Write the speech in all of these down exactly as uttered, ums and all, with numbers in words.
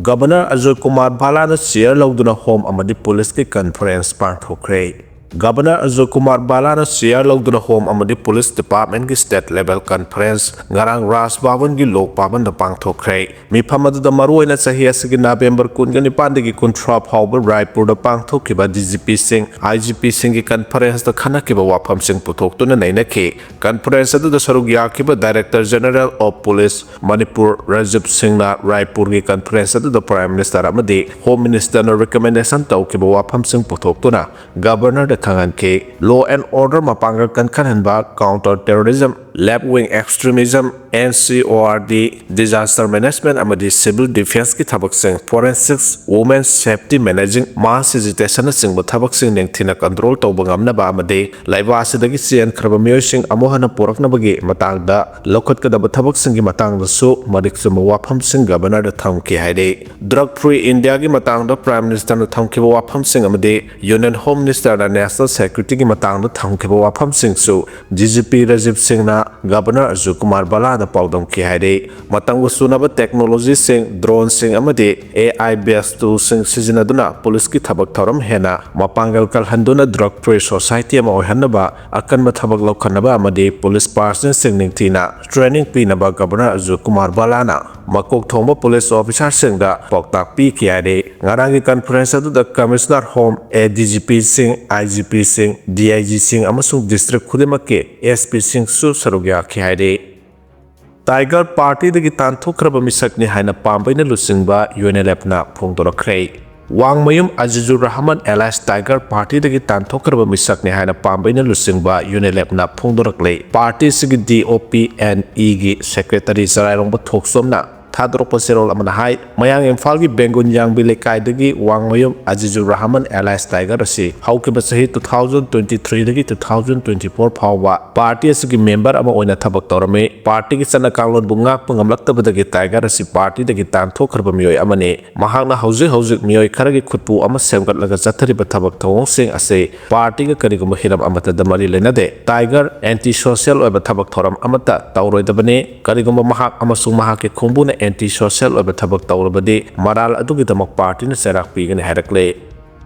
Governor Ajoy Kumar ꯚꯥꯂꯥꯅ ꯆꯤꯌꯔ ꯂꯧꯗꯨꯅ home ꯑꯃꯗꯤ ꯄꯨꯂꯤꯁꯀꯤ ꯀꯟꯐꯔꯦꯟꯁ ꯄꯥꯡꯊꯣꯛꯈ꯭ꯔꯦ꯫ ꯒꯕꯔꯅꯔ ꯑꯖꯣꯏ ꯀꯨꯃꯥꯔ ꯚꯥꯂꯥꯅ ꯆꯤꯌꯔ ꯂꯧꯗꯨꯅ ꯍꯣꯝ ꯑꯃꯗꯤ ꯄꯨꯂꯤꯁ ꯗꯤꯄꯥꯔꯠꯃꯦꯟꯒꯤ ꯁ꯭ꯇꯦꯠ ꯂꯦꯚꯦꯜ ꯀꯟꯐꯔꯦꯟꯁ ꯉꯔꯥꯡ ꯔꯥꯖ ꯚꯕꯟꯒꯤ ꯂꯣꯛ ꯚꯕꯟꯗ ꯄꯥꯡꯊꯣꯛꯈ꯭ꯔꯦ꯫ ꯃꯤꯐꯝ ꯑꯗꯨꯗ ꯃꯔꯨꯑꯣꯏꯅ ꯆꯍꯤ ꯑꯁꯤꯒꯤ ꯅꯕꯦꯝꯕꯔ ꯀꯨꯟꯒ ꯅꯤꯄꯥꯟꯗꯒꯤ ꯀꯨꯟꯊ꯭ꯔꯥ ꯐꯥꯎꯕ ꯔꯥꯏꯄꯨꯔꯗ ꯄꯥꯡꯊꯣꯛꯈꯤꯕ ꯗꯤ ꯖꯤ ꯄꯤꯁꯤꯡ, ꯑꯥꯏ ꯖꯤ ꯄꯤꯁꯤꯡꯒꯤ ꯀꯟꯐꯔꯦꯟꯁꯇ ꯈꯟꯅꯈꯤꯕ ꯋꯥꯐꯝꯁꯤꯡ ꯄꯨꯊꯣꯛꯇꯨꯅ ꯅꯩꯅꯈꯤ꯫ ꯀꯟꯐꯔꯦꯟꯁ ꯑꯗꯨꯗ ꯁꯔꯨꯛ ꯌꯥꯈꯤꯕ director general of police Manipur Rajiv ꯁꯤꯡꯅ ꯔꯥꯏꯄꯨꯔꯒꯤ ꯀꯟꯐꯔꯦꯟꯁ ꯑꯗꯨꯗ ꯄ꯭ꯔꯥꯏꯝ ꯃꯤꯅꯤꯁꯇꯔ ꯑꯃꯗꯤ ꯍꯣꯝ ꯃꯤꯅꯤꯁꯇꯔꯅ ꯔꯤꯀꯃꯦꯟꯗꯦꯁꯟ ꯇꯧꯈꯤꯕ ꯋꯥꯐꯝꯁꯤꯡ ꯄꯨꯊꯣꯛꯇꯨꯅ ꯒꯕꯔꯅꯔꯗ ꯈꯪꯍꯟꯈꯤ꯫ Law and order ꯃꯄꯥꯡꯒꯜ ꯀꯟꯈꯠꯍꯟꯕ, counter terrorism, left wing extremism, N C O R D, disaster management ꯑꯃꯗꯤ civil defenceꯀꯤ ꯊꯕꯛꯁꯤꯡ, forensics, women safety, managing mass agitation ꯅꯆꯤꯡꯕ ꯊꯕꯛꯁꯤꯡ ꯅꯤꯡꯊꯤꯅ ꯀꯟꯇ꯭ꯔꯣꯜ ꯇꯧꯕ ꯉꯝꯅꯕ ꯑꯃꯗꯤ ꯂꯩꯕꯥꯛ ꯑꯁꯤꯗꯒꯤ ꯆꯦꯟꯈ꯭ꯔꯕ ꯃꯤꯑꯣꯏꯁꯤꯡ ꯑꯃꯨꯛ ꯍꯟꯅ ꯄꯨꯔꯛꯅꯕꯒꯤ ꯃꯇꯥꯡꯗ ꯂꯧꯈꯠꯀꯗꯕ ꯊꯕꯛꯁꯤꯡꯒꯤ ꯃꯇꯥꯡꯗꯁꯨ ꯃꯔꯤꯛ ꯆꯨꯝꯕ ꯋꯥꯐꯝꯁꯤꯡ ꯒꯕꯔꯅꯔꯗ ꯊꯝꯈꯤ ꯍꯥꯏꯔꯤ꯫ Drug free Indiaꯒꯤ ꯃꯇꯥꯡꯗ ꯄ꯭ꯔꯥꯏꯝ ꯃꯤꯅꯤꯁꯇꯔꯅ ꯊꯝꯈꯤꯕ ꯋꯥꯐꯝꯁꯤꯡ ꯑꯃꯗꯤ ꯌꯨꯅꯤꯌꯟ ꯍꯣꯝ ꯃꯤꯅꯤꯁꯇꯔꯅ ꯅꯦꯁꯅꯦꯜ ꯁꯦꯀ꯭ꯌꯨꯔꯤꯇꯤꯒꯤ ꯃꯇꯥꯡꯗ ꯊꯝꯈꯤꯕ ꯋꯥꯐꯝꯁꯤꯡꯁꯨ ꯗꯤ ꯖꯤ ꯄꯤ ꯔꯥꯖꯤꯕ ꯁꯤꯡꯅ ꯒꯕꯔꯅꯔ ꯑꯖꯣꯏ ꯀꯨꯃꯥꯔ ꯚꯥꯂꯥꯗ ꯄꯥꯎꯗꯝꯈꯤ ꯍꯥꯏꯔꯤ꯫ ꯃꯇꯝꯒ ꯆꯨꯅꯕ ꯇꯦꯛꯅꯣꯂꯣꯖꯤꯁꯤꯡ, ꯗ꯭ꯔꯣꯟꯁꯤꯡ ꯑꯃꯗꯤ A I based toolꯁꯤꯡ ꯁꯤꯖꯤꯟꯅꯗꯨꯅ ꯄꯨꯂꯤꯁꯀꯤ ꯊꯕꯛ ꯊꯧꯔꯝ ꯍꯦꯟꯅ ꯃꯄꯥꯡꯒꯜ ꯀꯜꯍꯟꯗꯨꯅ drug free society ꯑꯃ ꯑꯣꯏꯍꯟꯅꯕ ꯑꯀꯟꯕ ꯊꯕꯛ ꯂꯧꯈꯠꯅꯕ ꯑꯃꯗꯤ ꯄꯨꯂꯤꯁ ꯄꯥꯔꯁꯅꯦꯜꯁꯤꯡ ꯅꯤꯡꯊꯤꯅ training ꯄꯤꯅꯕ ꯒꯕꯔꯅꯔ ꯑꯖꯣꯏ ꯀꯨꯃꯥꯔ ꯚꯥꯂꯥꯅ ꯃꯀꯣꯛ ꯊꯣꯡꯕ ꯄꯨꯂꯤꯁ ꯑꯣꯐꯤꯁꯥꯔꯁꯤꯡꯗ ꯄꯥꯎꯇꯥꯛ ꯄꯤꯈꯤ ꯍꯥꯏꯔꯤ꯫ ꯉꯔꯥꯡꯒꯤ ꯀꯟꯐꯔꯦꯟꯁ ꯑꯗꯨꯗ commissioner home, A D G ꯄꯤꯁꯤꯡ, ꯑꯥꯏ ꯖꯤ ꯄꯤꯁꯤꯡ, ꯗꯤ ꯑꯥꯏ ꯖꯤꯁꯤꯡ ꯑꯃꯁꯨꯡ ꯗꯤꯁꯇ꯭ꯔꯤꯛ ꯈꯨꯗꯤꯡꯃꯛꯀꯤ ꯑꯦꯁ ꯄꯤꯁꯤꯡꯁꯨ ꯁꯔꯨꯛ ꯌꯥꯈꯤ ꯍꯥꯏꯔꯤ꯫ ꯇꯥꯏꯒꯔ ꯄꯥꯔꯇꯤꯗꯒꯤ ꯇꯥꯟꯊꯣꯛꯈ꯭ꯔꯕ ꯃꯤꯁꯛꯅꯤ ꯍꯥꯏꯅ ꯄꯥꯝꯕꯩꯅ ꯂꯨꯆꯤꯡꯕ ꯌꯨ ꯑꯦꯟ ꯑꯦꯜ ꯑꯦꯐꯅ ꯐꯣꯡꯗꯣꯔꯛꯈ꯭ꯔꯦ꯫ ꯋꯥꯡꯃꯌꯨꯝ ꯑꯖꯤꯖꯨꯔ ꯔꯍꯃꯟ alias ꯇꯥꯏꯒꯔ ꯄꯥꯔꯇꯤꯗꯒꯤ ꯇꯥꯟꯊꯣꯛꯈ꯭ꯔꯕ ꯃꯤꯁꯛꯅꯤ ꯍꯥꯏꯅ ꯄꯥꯝꯕꯩꯅ ꯂꯨꯆꯤꯡꯕ ꯌꯨ ꯑꯦꯟ ꯑꯦꯜ ꯑꯦꯐꯅ ꯐꯣꯡꯗꯣꯔꯛꯂꯦ꯫ ꯄꯥꯔꯇꯤ ꯑꯁꯤꯒꯤ ꯗꯤ ꯑꯣ ꯄꯤ ꯑꯦꯟ ꯏꯒꯤ ꯁꯦꯀ꯭ꯔꯦꯇꯔꯤ ꯆꯔꯥꯏꯔꯣꯡꯕ ꯊꯣꯛꯆꯣꯝꯅ ꯊꯥꯗꯣꯔꯛꯄ ꯆꯦꯔꯣꯜ ꯑꯃꯅ ꯍꯥꯏ, ꯃꯌꯥꯡ ꯏꯝꯐꯥꯜꯒꯤ ꯕꯦꯡꯒꯨꯟ ꯌꯥꯡꯕꯤ ꯂꯩꯀꯥꯏꯗꯒꯤ ꯋꯥꯡꯃꯌꯨꯝ ꯑꯖꯤꯖꯨꯔ ꯔꯍꯃꯟ alias ꯇꯥꯏꯒꯔ ꯑꯁꯤ ꯍꯧꯈꯤꯕ ꯆꯍꯤ two thousand twenty threeꯗꯒꯤ two thousand twenty four ꯐꯥꯎꯕ ꯄꯥꯔꯇꯤ ꯑꯁꯤꯒꯤ ꯃꯦꯝꯕꯔ ꯑꯃ ꯑꯣꯏꯅ ꯊꯕꯛ ꯇꯧꯔꯝꯃꯤ꯫ ꯄꯥꯔꯇꯤꯒꯤ ꯆꯠꯅ ꯀꯥꯡꯂꯣꯟꯕꯨ ꯉꯥꯛꯄ ꯉꯝꯂꯛꯇꯕꯗꯒꯤ ꯇꯥꯏꯒꯔ ꯑꯁꯤ ꯄꯥꯔꯇꯤꯗꯒꯤ ꯇꯥꯟꯊꯣꯛꯈ꯭ꯔꯕ ꯃꯤꯑꯣꯏ ꯑꯃꯅꯤ꯫ ꯃꯍꯥꯛꯅ ꯍꯧꯖꯤꯛ ꯍꯧꯖꯤꯛ ꯃꯤꯑꯣꯏ ꯈꯔꯒꯤ ꯈꯨꯠꯄꯨ ꯑꯃ ꯁꯦꯝꯒꯠꯂꯒ ꯆꯠꯊꯔꯤꯕ ꯊꯕꯛ ꯊꯧꯑꯣꯡꯁꯤꯡ ꯑꯁꯤ ꯄꯥꯔꯇꯤꯒ ꯀꯔꯤꯒꯨꯝꯕ ꯍꯤꯔꯝ ꯑꯃꯠꯇꯗ ꯃꯔꯤ ꯂꯩꯅꯗꯦ꯫ ꯇꯥꯏꯒꯔ anti social ꯑꯣꯏꯕ ꯊꯕꯛ ꯊꯧꯔꯝ ꯑꯃꯠꯇ ꯇꯧꯔꯣꯏꯗꯕꯅꯤ꯫ ꯀꯔꯤꯒꯨꯝꯕ ꯃꯍꯥꯛ ꯑꯃꯁꯨꯡ ꯃꯍꯥꯛꯀꯤ ꯈꯣꯡꯕꯨꯅ ꯑꯦꯟꯇꯤ ꯁꯣꯁꯦꯜ ꯑꯣꯏꯕ ꯊꯕꯛ ꯇꯧꯔꯕꯗꯤ ꯃꯔꯥꯜ ꯑꯗꯨꯒꯤꯗꯃꯛ ꯄꯥꯔꯇꯤꯅ ꯆꯩꯔꯥꯛ ꯄꯤꯒꯅꯤ ꯍꯥꯏꯔꯛꯂꯦ꯫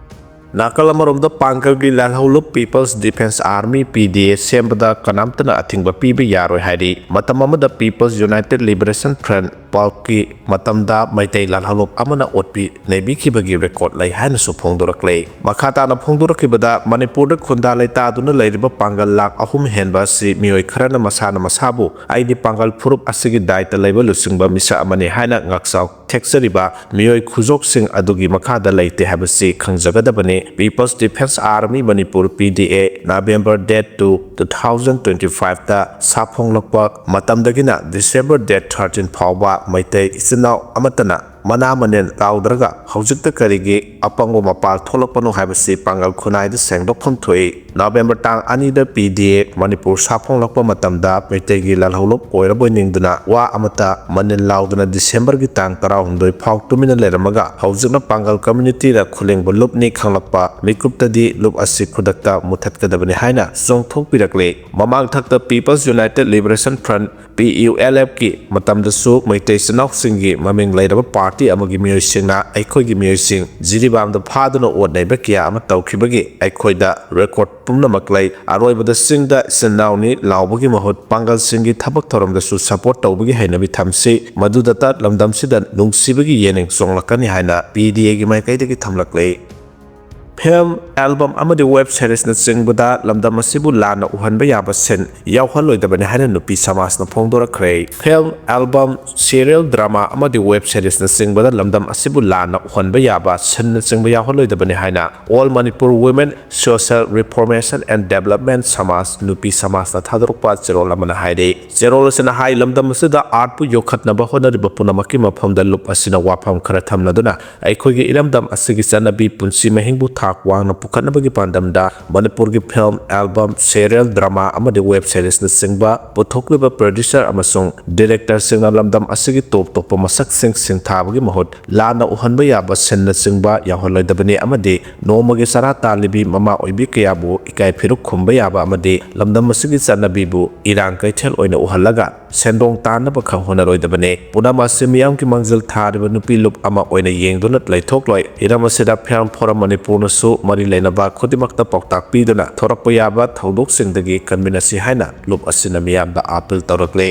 ꯅꯥꯀꯜ ꯑꯃꯔꯣꯝꯗ ꯄꯥꯡꯒꯜꯒꯤ ꯂꯥꯜꯍꯧꯂꯨꯞ People's Defence Army, ꯄꯤ ꯗꯤ ꯑꯦ, ꯁꯦꯝꯕꯗ ꯀꯅꯥꯝꯇꯅ ꯑꯊꯤꯡꯕ ꯄꯤꯕ ꯌꯥꯔꯣꯏ ꯍꯥꯏꯔꯤ꯫ ꯃꯇꯝ ꯑꯃꯗ People's United Liberation Front, ꯄꯥꯜꯀꯤ ꯃꯇꯝꯗ ꯃꯩꯇꯩ ꯂꯥꯜꯍꯧꯂꯨꯞ ꯑꯃꯅ ꯑꯣꯠꯄꯤ ꯅꯩꯕꯤꯈꯤꯕꯒꯤ ꯔꯦꯀꯣꯔꯗ ꯂꯩ ꯍꯥꯏꯅꯁꯨ ꯐꯣꯡꯗꯣꯔꯛꯂꯦ꯫ ꯃꯈꯥ ꯇꯥꯅ ꯐꯣꯡꯗꯣꯔꯛꯈꯤꯕꯗ, ꯃꯅꯤꯄꯨꯔꯗ ꯈꯨꯟꯗꯥ ꯂꯩꯇꯥꯗꯨꯅ ꯂꯩꯔꯤꯕ ꯄꯥꯡꯒꯜ ꯂꯥꯈ ꯑꯍꯨꯝ ꯍꯦꯟꯕ ꯑꯁꯤ ꯃꯤꯑꯣꯏ ꯈꯔꯅ ꯃꯁꯥꯅ ꯃꯁꯥꯕꯨ "ꯑꯩꯗꯤ ꯄꯥꯡꯒꯜ ꯐꯨꯔꯨꯞ ꯑꯁꯤꯒꯤ ꯗꯥꯏꯇ ꯂꯩꯕ ꯂꯨꯆꯤꯡꯕ ꯃꯤꯁꯛ ꯑꯃꯅꯤ" ꯍꯥꯏꯅ ꯉꯥꯛꯆꯥꯎ ꯊꯦꯛꯆꯔꯤꯕ ꯃꯤꯑꯣꯏ ꯈꯨꯖꯣꯛꯁꯤꯡ ꯑꯗꯨꯒꯤ ꯃꯈꯥꯗ ꯂꯩꯇꯦ ꯍꯥꯏꯕꯁꯤ ꯈꯪꯖꯒꯗꯕꯅꯤ꯫ People's Defence Army Manipur, ꯄꯤ ꯗꯤ ꯑꯦ, November date two, two thousand twenty five ꯇ ꯁꯥꯐꯣꯡꯂꯛꯄ ꯃꯇꯝꯗꯒꯤꯅ December date thirteen ꯐꯥꯎꯕ ꯃꯩꯇꯩ ꯏꯆꯤꯟ ꯏꯅꯥꯎ ꯑꯃꯠꯇꯅ ꯃꯅꯥ ꯃꯅꯤꯟ ꯂꯥꯎꯗ꯭ꯔꯒ ꯍꯧꯖꯤꯛꯇ ꯀꯔꯤꯒꯤ ꯑꯄꯪꯕ ꯃꯄꯥꯜ ꯊꯣꯛꯂꯛꯄꯅꯣ ꯍꯥꯏꯕꯁꯤ ꯄꯥꯡꯒꯜ ꯈꯨꯟꯅꯥꯏꯗ ꯁꯦꯡꯗꯣꯛꯐꯝ ꯊꯣꯛꯏ꯫ November ꯇꯥꯡ ꯑꯅꯤꯗ ꯄꯤ ꯗꯤ ꯑꯦ ꯃꯅꯤꯄꯨꯔ ꯁꯥꯐꯣꯡꯂꯛꯄ ꯃꯇꯝꯗ ꯃꯩꯇꯩꯒꯤ ꯂꯥꯜꯍꯧꯂꯨꯞ ꯑꯣꯏꯔꯕꯣꯏ ꯅꯤꯡꯗꯨꯅ ꯋꯥ ꯑꯃꯠꯇ ꯃꯅꯤꯟ ꯂꯥꯎꯗꯅ December ꯒꯤ ꯇꯥꯡ ꯇꯔꯥꯍꯨꯝꯗꯣꯏ ꯐꯥꯎ ꯇꯨꯃꯤꯟꯅ ꯂꯩꯔꯝꯃꯒ ꯍꯧꯖꯤꯛꯅ ꯄꯥꯡꯒꯜ community ꯗ ꯈꯨꯂꯦꯡꯕ ꯂꯨꯞꯅꯤ ꯈꯪꯂꯛꯄ ꯃꯤꯀꯨꯞꯇꯗꯤ ꯂꯨꯞ ꯑꯁꯤ ꯈꯨꯗꯛꯇ ꯃꯨꯊꯠꯀꯗꯕꯅꯤ ꯍꯥꯏꯅ ꯆꯣꯡꯊꯣꯛꯄꯤꯔꯛꯂꯤ꯫ ꯃꯃꯥꯡꯊꯛꯇ People's United Liberation Front, ꯄꯤ ꯌꯨ ꯑꯦꯜ ꯑꯦꯐ ꯀꯤ ꯃꯇꯝꯗꯁꯨ ꯃꯩꯇꯩ ꯏꯆꯤꯟ ꯏꯅꯥꯎꯁꯤꯡꯒꯤ ꯃꯃꯤꯡ ꯂꯩꯔꯕ ꯄꯥꯔꯇꯤ ꯑꯃꯒꯤ ꯃꯤꯑꯣꯏꯁꯤꯡꯅ ꯑꯩꯈꯣꯏꯒꯤ ꯃꯤꯑꯣꯏꯁꯤꯡ ꯖꯤꯔꯤꯕꯥꯝꯗ ꯐꯥꯗꯨꯅ ꯑꯣꯠ ꯅꯩꯕ ꯀꯌꯥ ꯑꯃ ꯇꯧꯈꯤꯕꯒꯤ ꯑꯩꯈꯣꯏꯗ ꯔꯦꯀꯣꯔꯗ ꯄꯨꯝꯅꯃꯛ ꯂꯩ꯫ ꯑꯔꯣꯏꯕꯗ ꯆꯤꯡꯗ ꯏꯆꯤꯟ ꯏꯅꯥꯎꯅꯤ ꯂꯥꯎꯕꯒꯤ ꯃꯍꯨꯠ ꯄꯥꯡꯒꯜꯁꯤꯡꯒꯤ ꯊꯕꯛ ꯊꯧꯔꯝꯗꯁꯨ ꯁꯄꯣꯔꯠ ꯇꯧꯕꯒꯤ ꯍꯩꯅꯕꯤ ꯊꯝꯁꯤ꯫ ꯃꯗꯨꯗꯇ ꯂꯝꯗꯝꯁꯤꯗ ꯅꯨꯡꯁꯤꯕꯒꯤ ꯌꯦꯅꯤꯡ ꯆꯣꯡꯂꯛꯀꯅꯤ ꯍꯥꯏꯅ ꯄꯤ ꯗꯤ ꯑꯦꯒꯤ ꯃꯥꯏꯀꯩꯗꯒꯤ ꯊꯝꯂꯛꯂꯤ꯫ ꯐꯤꯜꯝ, ꯑꯦꯜꯕꯝ ꯑꯃꯗꯤ ꯋꯦꯕ ꯁꯤꯔꯤꯖꯅꯆꯤꯡꯕꯗ ꯂꯝꯗꯝ ꯑꯁꯤꯕꯨ ꯂꯥꯟꯅ ꯎꯍꯟꯕ ꯌꯥꯕ ꯁꯤꯟ ꯌꯥꯎꯍꯜꯂꯣꯏꯗꯕꯅꯤ ꯍꯥꯏꯅ ꯅꯨꯄꯤ ꯁꯃꯥꯖꯅ ꯐꯣꯡꯗꯣꯔꯛꯈ꯭ꯔꯦ꯫ ꯐꯤꯜꯝ, ꯑꯦꯜꯕꯝ, ꯁꯤꯔꯤꯌꯦꯜ, ꯗ꯭ꯔꯃꯥ ꯑꯃꯗꯤ ꯋꯦꯕ ꯁꯤꯔꯤꯖꯅꯆꯤꯡꯕꯗ ꯂꯝꯗꯝ ꯑꯁꯤꯕꯨ ꯂꯥꯟꯅ ꯎꯍꯟꯕ ꯌꯥꯕ ꯁꯤꯟꯅꯆꯤꯡꯕ ꯌꯥꯎꯍꯜꯂꯣꯏꯗꯕꯅꯤ ꯍꯥꯏꯅ All Manipur Women Social Reformation and Development ꯁꯃꯥꯖ, ꯅꯨꯄꯤ ꯁꯃꯥꯖꯅ ꯊꯥꯗꯣꯔꯛꯄ ꯆꯦꯔꯣꯜ ꯑꯃꯅ ꯍꯥꯏꯔꯤ꯫ ꯆꯦꯔꯣꯜ ꯑꯁꯤꯅ ꯍꯥꯏ, ꯂꯝꯗꯝ ꯑꯁꯤꯗ ꯑꯥꯔꯠꯄꯨ ꯌꯣꯛꯈꯠꯅꯕ ꯍꯣꯠꯅꯔꯤꯕ ꯄꯨꯝꯅꯃꯛꯀꯤ ꯃꯐꯝꯗ ꯂꯨꯞ ꯑꯁꯤꯅ ꯋꯥꯐꯝ ꯈꯔ ꯊꯝꯂꯗꯨꯅ ꯑꯩꯈꯣꯏꯒꯤ ꯏꯔꯝꯗꯝ ꯑꯁꯤꯒꯤ ꯆꯠꯅꯕꯤ, ꯄꯨꯟꯁꯤ ꯃꯍꯤꯡꯕꯨ ꯊꯥ ꯊꯥꯛ ꯋꯥꯡꯅ ꯄꯨꯈꯠꯅꯕꯒꯤ ꯄꯥꯟꯗꯝꯗ ꯃꯅꯤꯄꯨꯔꯒꯤ film, album, serial, drama ꯑꯃꯗꯤ web seriesꯅꯆꯤꯡꯕ ꯄꯨꯊꯣꯛꯂꯤꯕ producer ꯑꯃꯁꯨꯡ directorꯁꯤꯡꯅ ꯂꯝꯗꯝ ꯑꯁꯤꯒꯤ top ꯇꯣꯞꯄ ꯃꯁꯛꯁꯤꯡ ꯁꯤꯟꯊꯥꯕꯒꯤ ꯃꯍꯨꯠ ꯂꯥꯟꯅ ꯎꯍꯟꯕ ꯌꯥꯕ ꯁꯤꯟꯅꯆꯤꯡꯕ ꯌꯥꯎꯍꯜꯂꯣꯏꯗꯕꯅꯤ ꯑꯃꯗꯤ ꯅꯣꯡꯃꯒꯤ ꯆꯔꯥ ꯇꯥꯜꯂꯤꯕꯤ ꯃꯃꯥ ꯑꯣꯏꯕꯤ ꯀꯌꯥꯕꯨ ꯏꯀꯥꯏ ꯐꯤꯔꯨꯛ ꯈꯨꯝꯕ ꯌꯥꯕ ꯑꯃꯗꯤ ꯂꯝꯗꯝ ꯑꯁꯤꯒꯤ ꯆꯠꯅꯕꯤꯕꯨ ꯏꯔꯥꯡ ꯀꯩꯊꯦꯜ ꯑꯣꯏꯅ ꯎꯍꯜꯂꯒ ꯁꯦꯟꯗꯣꯡ ꯇꯥꯟꯅꯕ ꯈꯛ ꯍꯣꯠꯅꯔꯣꯏꯗꯕꯅꯤ꯫ ꯄꯨꯝꯅꯃꯛ ꯑꯁꯤ ꯃꯤꯌꯥꯝꯒꯤ ꯃꯥꯡꯖꯤꯜ ꯊꯥꯔꯤꯕ ꯅꯨꯄꯤ ꯂꯨꯞ ꯑꯃ ꯑꯣꯏꯅ ꯌꯦꯡꯗꯨꯅ ꯂꯩꯊꯣꯛꯂꯣꯏ꯫ ꯍꯤꯔꯝ ꯑꯁꯤꯗ Film Forum ꯃꯅꯤꯄꯨꯔꯅꯁꯨ ꯃꯔꯤ ꯂꯩꯅꯕ ꯈꯨꯗꯤꯡꯃꯛꯇ ꯄꯥꯎꯇꯥꯛ ꯄꯤꯗꯨꯅ ꯊꯣꯔꯛꯄ ꯌꯥꯕ ꯊꯧꯗꯣꯛꯁꯤꯡꯗꯒꯤ ꯀꯟꯃꯤꯟꯅꯁꯤ ꯍꯥꯏꯅ ꯂꯨꯞ ꯑꯁꯤꯅ ꯃꯤꯌꯥꯝꯗ appeal ꯇꯧꯔꯛꯂꯤ꯫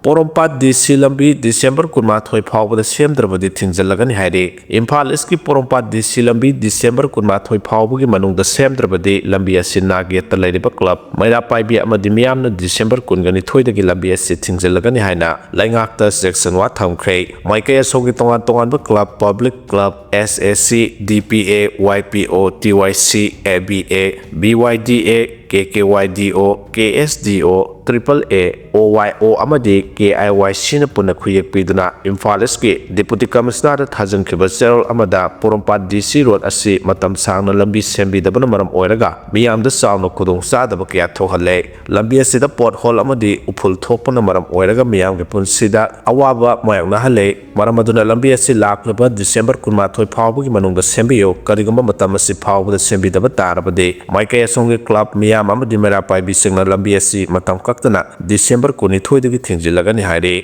ꯄꯣꯔꯣꯝꯄꯥꯠ DC ꯂꯝꯕꯤ December ꯀꯨꯟꯃꯥꯊꯣꯏ ꯐꯥꯎꯕꯗ ꯁꯦꯝꯗ꯭ꯔꯕꯗꯤ ꯊꯤꯡꯖꯤꯜꯂꯒꯅꯤ ꯍꯥꯏꯔꯤ꯫ ꯏꯝꯐꯥꯜ Eastꯀꯤ ꯄꯣꯔꯣꯝꯄꯥꯠ DC ꯂꯝꯕꯤ December ꯀꯨꯟꯃꯥꯊꯣꯏ ꯐꯥꯎꯕꯒꯤ ꯃꯅꯨꯡꯗ ꯁꯦꯝꯗ꯭ꯔꯕꯗꯤ ꯂꯝꯕꯤ ꯑꯁꯤ ꯅꯥꯛ ꯌꯦꯠꯇ ꯂꯩꯔꯤꯕ club ꯃꯩꯔꯥ ꯄꯥꯏꯕꯤ ꯑꯃꯗꯤ ꯃꯤꯌꯥꯝꯅ December ꯀꯨꯟꯒ ꯅꯤꯊꯣꯏꯗꯒꯤ ꯂꯝꯕꯤ ꯑꯁꯤ ꯊꯤꯡꯖꯤꯜꯂꯒꯅꯤ ꯍꯥꯏꯅ ꯂꯩꯉꯥꯛꯇ ꯆꯦꯛꯁꯤꯟꯋꯥ ꯊꯝꯈ꯭ꯔꯦ꯫ ꯃꯥꯏꯀꯩ ꯑꯁꯣꯝꯒꯤ ꯇꯣꯉꯥꯟ ꯇꯣꯉꯥꯟꯕ club, public club, SAC, DPA, YPO, TYC, ABA, BYDA, KKYDO, KSDO, triple A, OYO ꯑꯃꯗꯤ KIYCꯅ ꯄꯨꯟꯅ ꯈꯨꯌꯦꯛ ꯄꯤꯗꯨꯅ ꯏꯝꯐꯥꯜ Eastꯀꯤ Deputy Commissionerꯗ ꯊꯥꯖꯤꯟꯈꯤꯕ ꯆꯦꯔꯣꯜ ꯑꯃꯗ ꯄꯣꯔꯣꯝꯄꯥꯠ DC road ꯑꯁꯤ ꯃꯇꯝ ꯁꯥꯡꯅ ꯂꯝꯕꯤ ꯁꯦꯝꯕꯤꯗꯕꯅ ꯃꯔꯝ ꯑꯣꯏꯔꯒ ꯃꯤꯌꯥꯝꯗ ꯆꯥꯎꯅ ꯈꯨꯗꯣꯡꯆꯥꯗꯕ ꯀꯌꯥ ꯊꯣꯛꯍꯜꯂꯦ꯫ ꯂꯝꯕꯤ ꯑꯁꯤꯗ pothole ꯑꯃꯗꯤ ꯎꯐꯨꯜ ꯊꯣꯛꯄꯅ ꯃꯔꯝ ꯑꯣꯏꯔꯒ ꯃꯤꯌꯥꯝꯒꯤ ꯄꯨꯟꯁꯤꯗ ꯑꯋꯥꯕ ꯃꯥꯌꯣꯛꯅꯍꯜꯂꯦ꯫ ꯃꯔꯝ ꯑꯗꯨꯅ ꯂꯝꯕꯤ ꯑꯁꯤ ꯂꯥꯛꯂꯤꯕ December ꯀꯨꯟꯃꯥꯊꯣꯏ ꯐꯥꯎꯕꯒꯤ ꯃꯅꯨꯡꯗ ꯁꯦꯝꯕꯤꯌꯨ꯫ ꯀꯔꯤꯒꯨꯝꯕ ꯃꯇꯝ ꯑꯁꯤ ꯐꯥꯎꯕꯗ ꯁꯦꯝꯕꯤꯗꯕ ꯇꯥꯔꯕꯗꯤ ꯃꯥꯏꯀꯩ ꯑꯁꯣꯝꯒꯤ club ꯃꯤꯌꯥꯝ ꯑꯃꯗꯤ ꯃꯩꯔꯥ ꯄꯥꯏꯕꯤꯁꯤꯡꯅ ꯂꯝꯕꯤ ꯑꯁꯤ ꯃꯇꯝ ꯀꯛꯇꯅ December ꯀꯨꯟꯅꯤꯊꯣꯏꯗꯒꯤ ꯊꯤꯡꯖꯤꯜꯂꯒꯅꯤ ꯍꯥꯏꯔꯤ꯫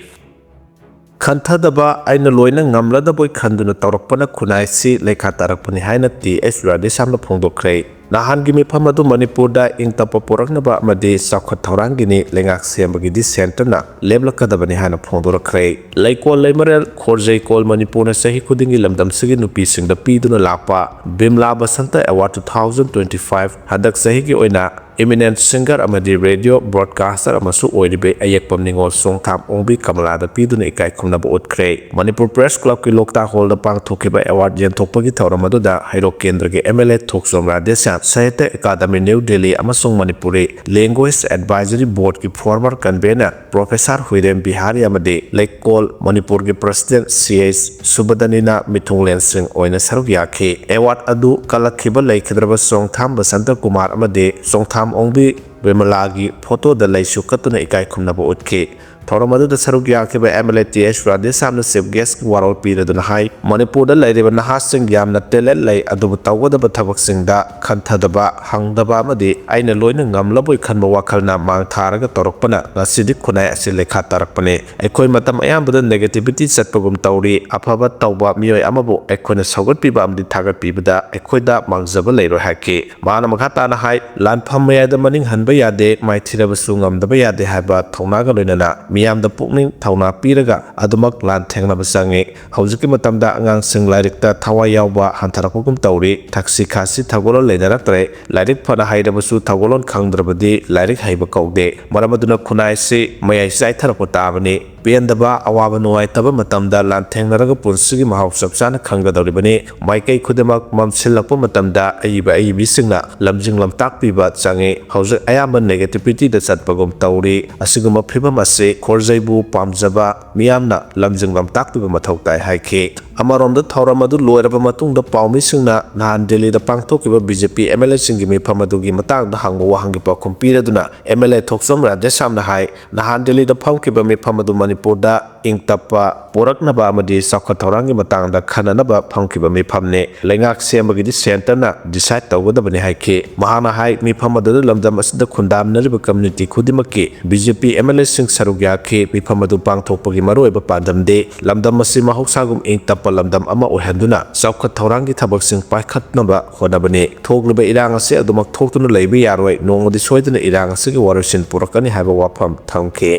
ꯈꯟꯊꯗꯕ ꯑꯩꯅ ꯂꯣꯏꯅ ꯉꯝꯂꯗꯕꯣꯏ ꯈꯟꯗꯨꯅ ꯇꯧꯔꯛꯄꯅ ꯈꯨꯟꯅꯥꯏꯁꯤ ꯂꯩꯈꯥ ꯇꯥꯔꯛꯄꯅꯤ ꯍꯥꯏꯅ ꯇꯤ ꯑꯦꯁ ꯔꯥꯙꯦꯁ꯭ꯌꯥꯝꯅ ꯐꯣꯡꯗꯣꯛꯈ꯭ꯔꯦ꯫ ꯅꯍꯥꯟꯒꯤ ꯃꯤꯐꯝ ꯑꯗꯨ ꯃꯅꯤꯄꯨꯔꯗ ꯏꯪ ꯇꯞꯄ ꯄꯨꯔꯛꯅꯕ ꯑꯃꯗꯤ ꯆꯥꯎꯈꯠ ꯊꯧꯔꯥꯡꯒꯤꯅꯤ, ꯂꯩꯉꯥꯛ ꯁꯦꯝꯕꯒꯤꯗꯤ centreꯅ ꯂꯦꯞꯂꯛꯀꯗꯕꯅꯤ ꯍꯥꯏꯅ ꯐꯣꯡꯗꯣꯔꯛꯈ꯭ꯔꯦ꯫ ꯂꯩꯀꯣꯜ ꯂꯩꯃꯔꯦꯜ ꯈꯣꯔꯖꯩꯀꯣꯜ ꯃꯅꯤꯄꯨꯔꯅ ꯆꯍꯤ ꯈꯨꯗꯤꯡꯒꯤ ꯂꯝꯗꯝꯁꯤꯒꯤ ꯅꯨꯄꯤꯁꯤꯡꯗ ꯄꯤꯗꯨꯅ ꯂꯥꯛꯄ ꯕꯤꯝꯂꯥ Basanta Award two thousand twenty five ꯍꯟꯗꯛ ꯆꯍꯤꯒꯤ ꯑꯣꯏꯅ eminent singer ꯑꯃꯗꯤ radio broadcaster ꯑꯃꯁꯨ ꯑꯣꯏꯔꯤꯕ ꯑꯌꯦꯛꯄꯝ ꯅꯤꯉꯣꯜ ꯆꯣꯡꯊꯥꯝ ꯑꯣꯡꯕꯤ ꯀꯃꯂꯥꯗ ꯄꯤꯗꯨꯅ ꯏꯀꯥꯏ ꯈꯨꯝꯅꯕ ꯎꯠꯈ꯭ꯔꯦ꯫ ꯃꯅꯤꯄꯨꯔ Press Clubꯀꯤ ꯂꯣꯛꯇꯥꯛ ꯍꯣꯜꯗ ꯄꯥꯡꯊꯣꯛꯈꯤꯕ award ꯌꯦꯟꯊꯣꯛꯄꯒꯤ ꯊꯧꯔꯝ ꯑꯗꯨꯗ ꯍꯩꯔꯣꯛ ꯀꯦꯟꯗ꯭ꯔꯒꯤ MLA ꯊꯣꯛꯆꯣꯝ Radheshyam, Sahitya Academy New Delhi ꯑꯃꯁꯨꯡ Manipuri Language Advisory Boardꯀꯤ former convener Professor ꯍꯨꯏꯔꯦꯝ Bihari ꯑꯃꯗꯤ ꯂꯩꯀꯣꯜ ꯃꯅꯤꯄꯨꯔꯒꯤ President ꯁꯤ ꯑꯩꯆ ꯁꯨꯕꯗꯅꯤꯅ ꯃꯤꯊꯨꯡꯂꯦꯟꯁꯤꯡ ꯑꯣꯏꯅ ꯁꯔꯨꯛ ꯌꯥꯈꯤ꯫ Award ꯑꯗꯨ ꯀꯜꯂꯛꯈꯤꯕ ꯂꯩꯈꯤꯗ꯭ꯔꯕ ꯆꯣꯡꯊꯥꯝ ꯕꯁꯟꯇ ꯀꯨꯃꯥꯔ ꯑꯃꯗꯤ ꯆꯣꯡꯊꯥꯝ ꯑꯣꯡꯕꯤ ꯕꯤꯃꯂꯥꯒꯤ photoꯗ ꯂꯩꯁꯨ ꯀꯠꯇꯨꯅ ꯏꯀꯥꯏ ꯈꯨꯝꯅꯕ ꯎꯠꯈꯤ꯫ ꯊꯧꯔꯝ ꯑꯗꯨꯗ ꯁꯔꯨꯛ ꯌꯥꯈꯤꯕ MLA ꯇꯤ ꯑꯩꯆ ꯔꯥꯙꯦꯁ꯭ꯌꯥꯝꯅ Chief Guestꯀꯤ ꯋꯥꯔꯣꯜ ꯄꯤꯔꯗꯨꯅ ꯍꯥꯏ, ꯃꯅꯤꯄꯨꯔꯗ ꯂꯩꯔꯤꯕ ꯅꯍꯥꯁꯤꯡ ꯌꯥꯝꯅ talent ꯂꯩ, ꯑꯗꯨꯕꯨ ꯇꯧꯒꯗꯕ ꯊꯕꯛꯁꯤꯡꯗ ꯈꯟꯊꯗꯕ, ꯍꯪꯗꯕ ꯑꯃꯗꯤ "ꯑꯩꯅ ꯂꯣꯏꯅ ꯉꯝꯂꯕꯣꯏ" ꯈꯟꯕ ꯋꯥꯈꯜꯅ ꯃꯥꯡ ꯊꯥꯔꯒ ꯇꯧꯔꯛꯄꯅ ꯉꯁꯤꯗꯤ ꯈꯨꯟꯅꯥꯏ ꯑꯁꯤ ꯂꯩꯈꯥ ꯇꯥꯔꯛꯄꯅꯤ꯫ ꯑꯩꯈꯣꯏ ꯃꯇꯝ ꯑꯌꯥꯝꯕꯗ negativity ꯆꯠꯄꯒꯨꯝ ꯇꯧꯔꯤ꯫ ꯑꯐꯕ ꯇꯧꯕ ꯃꯤꯑꯣꯏ ꯑꯃꯕꯨ ꯑꯩꯈꯣꯏꯅ ꯁꯧꯒꯠꯄꯤꯕ ꯑꯃꯗꯤ ꯊꯥꯒꯠꯄꯤꯕꯗ ꯑꯩꯈꯣꯏꯗ ꯃꯥꯡꯖꯕ ꯂꯩꯔꯣꯏ ꯍꯥꯏꯈꯤ꯫ ꯃꯍꯥꯛꯅ ꯃꯈꯥ ꯇꯥꯅ ꯍꯥꯏ, ꯂꯥꯟꯐꯝ ꯃꯌꯥꯏꯗ ꯃꯅꯤꯡ ꯍꯟꯕ ꯌꯥꯗꯦ, ꯃꯥꯏꯊꯤꯔꯕꯁꯨ ꯉꯝꯗꯕ ꯌꯥꯗꯦ ꯍꯥꯏꯕ ꯊꯧꯅꯥꯒ ꯂꯣꯏꯅꯅ ꯃꯤꯌꯥꯝꯗ ꯄꯨꯛꯅꯤꯡ ꯊꯧꯅꯥ ꯄꯤꯔꯒ ꯑꯗꯨꯃꯛ ꯂꯥꯟꯊꯦꯡꯅꯕ ꯆꯪꯏ꯫ ꯍꯧꯖꯤꯛꯀꯤ ꯃꯇꯝꯗ ꯑꯉꯥꯡꯁꯤꯡ ꯂꯥꯏꯔꯤꯛꯇ ꯊꯋꯥꯏ ꯌꯥꯎꯕ ꯍꯟꯊꯔꯛꯄꯒꯨꯝ ꯇꯧꯔꯤ꯫ ꯊꯛꯁꯤ ꯈꯥꯁꯤ ꯊꯧꯒꯜꯂꯣꯟ ꯂꯩꯅꯔꯛꯇ꯭ꯔꯦ꯫ ꯂꯥꯏꯔꯤꯛ ꯐꯅ ꯍꯩꯔꯕꯁꯨ ꯊꯧꯒꯜꯂꯣꯟ ꯈꯪꯗ꯭ꯔꯕꯗꯤ ꯂꯥꯏꯔꯤꯛ ꯍꯩꯕ ꯀꯧꯗꯦ꯫ ꯃꯔꯝ ꯑꯗꯨꯅ ꯈꯨꯟꯅꯥꯏ ꯑꯁꯤ ꯃꯌꯥꯏ ꯆꯥꯏꯊꯔꯛꯄ ꯇꯥꯕꯅꯤ꯫ ꯄꯦꯟꯗꯕ, ꯑꯋꯥꯕ ꯅꯨꯡꯉꯥꯏꯇꯕ ꯃꯇꯝꯗ ꯂꯥꯟꯊꯦꯡꯅꯔꯒ ꯄꯨꯟꯁꯤꯒꯤ ꯃꯍꯥꯎ ꯆꯞ ꯆꯥꯅ ꯈꯪꯒꯗꯧꯔꯤꯕꯅꯤ꯫ ꯃꯥꯏꯀꯩ ꯈꯨꯗꯤꯡꯃꯛ ꯃꯝꯁꯤꯜꯂꯛꯄ ꯃꯇꯝꯗ ꯑꯏꯕ ꯑꯏꯕꯤꯁꯤꯡꯅ ꯂꯝꯖꯤꯡ ꯂꯝꯇꯥꯛꯄꯤꯕ ꯆꯪꯏ꯫ ꯍꯧꯖꯤꯛ ꯑꯌꯥꯝꯕ negativityꯗ ꯆꯠꯄꯒꯨꯝ ꯇꯧꯔꯤ꯫ ꯑꯁꯤꯒꯨꯝꯕ ꯐꯤꯕꯝ ꯑꯁꯤ ꯈꯣꯔꯖꯩꯕꯨ ꯄꯥꯝꯖꯕ ꯃꯤꯌꯥꯝꯅ ꯂꯝꯖꯤꯡ ꯂꯝꯇꯥꯛꯄꯤꯕ ꯃꯊꯧ ꯇꯥꯏ ꯍꯥꯏꯈꯤ꯫ ꯑꯃꯔꯣꯝꯗ ꯊꯧꯔꯝ ꯑꯗꯨ ꯂꯣꯏꯔꯕ ꯃꯇꯨꯡꯗ ꯄꯥꯎꯃꯤꯁꯤꯡꯅ ꯅꯍꯥꯟ ꯗꯤꯜꯂꯤꯗ ꯄꯥꯡꯊꯣꯛꯈꯤꯕ B J P M L ꯑꯦꯁꯤꯡꯒꯤ ꯃꯤꯐꯝ ꯑꯗꯨꯒꯤ ꯃꯇꯥꯡꯗ ꯍꯪꯕ ꯋꯥꯍꯪꯒꯤ ꯄꯥꯎꯈꯨꯝ ꯄꯤꯔꯗꯨꯅ ꯑꯦꯝ ꯑꯦꯜ ꯑꯦ ꯊꯣꯛꯆꯣꯝ ꯔꯥꯙꯦꯁ꯭ꯌꯥꯝꯅ ꯍꯥꯏ, ꯅꯍꯥꯟ ꯗꯤꯜꯂꯤꯗ ꯐꯝꯈꯤꯕ ꯃꯤꯐꯝ ꯑꯗꯨ ꯃꯅꯤꯄꯨꯔꯗ ꯏꯪ ꯇꯞꯄ ꯄꯨꯔꯛꯅꯕ ꯑꯃꯗꯤ ꯆꯥꯎꯈꯠ ꯊꯧꯔꯥꯡꯒꯤ ꯃꯇꯥꯡꯗ ꯈꯟꯅꯅꯕ ꯐꯝꯈꯤꯕ ꯃꯤꯐꯝꯅꯤ꯫ ꯂꯩꯉꯥꯛ ꯁꯦꯝꯕꯒꯤꯗꯤ centreꯅ decide ꯇꯧꯒꯗꯕꯅꯤ ꯍꯥꯏꯈꯤ꯫ ꯃꯍꯥꯛꯅ ꯍꯥꯏ, ꯃꯤꯐꯝ ꯑꯗꯨꯗ ꯂꯝꯗꯝ ꯑꯁꯤꯗ ꯈꯨꯟꯗꯥꯃꯤꯟꯅꯔꯤꯕ community ꯈꯨꯗꯤꯡꯃꯛꯀꯤ B J P M L ꯑꯦꯁꯤꯡ ꯁꯔꯨꯛ ꯌꯥꯈꯤ꯫ ꯃꯤꯐꯝ ꯑꯗꯨ ꯄꯥꯡꯊꯣꯛꯄꯒꯤ ꯃꯔꯨꯑꯣꯏꯕ ꯄꯥꯟꯗꯝꯗꯤ ꯂꯝꯗꯝ ꯑꯁꯤ ꯃꯍꯧꯁꯥꯒꯨꯝ ꯏꯪ ꯇꯞꯄ ꯂꯝꯗꯝ ꯑꯃ ꯑꯣꯏꯍꯟꯗꯨꯅ ꯆꯥꯎꯈꯠ ꯊꯧꯔꯥꯡꯒꯤ ꯊꯕꯛꯁꯤꯡ ꯄꯥꯏꯈꯠꯅꯕ ꯍꯣꯠꯅꯕꯅꯤ꯫ ꯊꯣꯛꯂꯤꯕ ꯏꯔꯥꯡ ꯑꯁꯤ ꯑꯗꯨꯃꯛ ꯊꯣꯛꯇꯨꯅ ꯂꯩꯕ ꯌꯥꯔꯣꯏ꯫ ꯅꯣꯡꯃꯗꯤ ꯁꯣꯏꯗꯅ ꯏꯔꯥꯡ ꯑꯁꯤꯒꯤ ꯋꯥꯔꯣꯏꯁꯤꯟ ꯄꯨꯔꯛꯀꯅꯤ ꯍꯥꯏꯕ ꯋꯥꯐꯝ ꯊꯝꯈꯤ꯫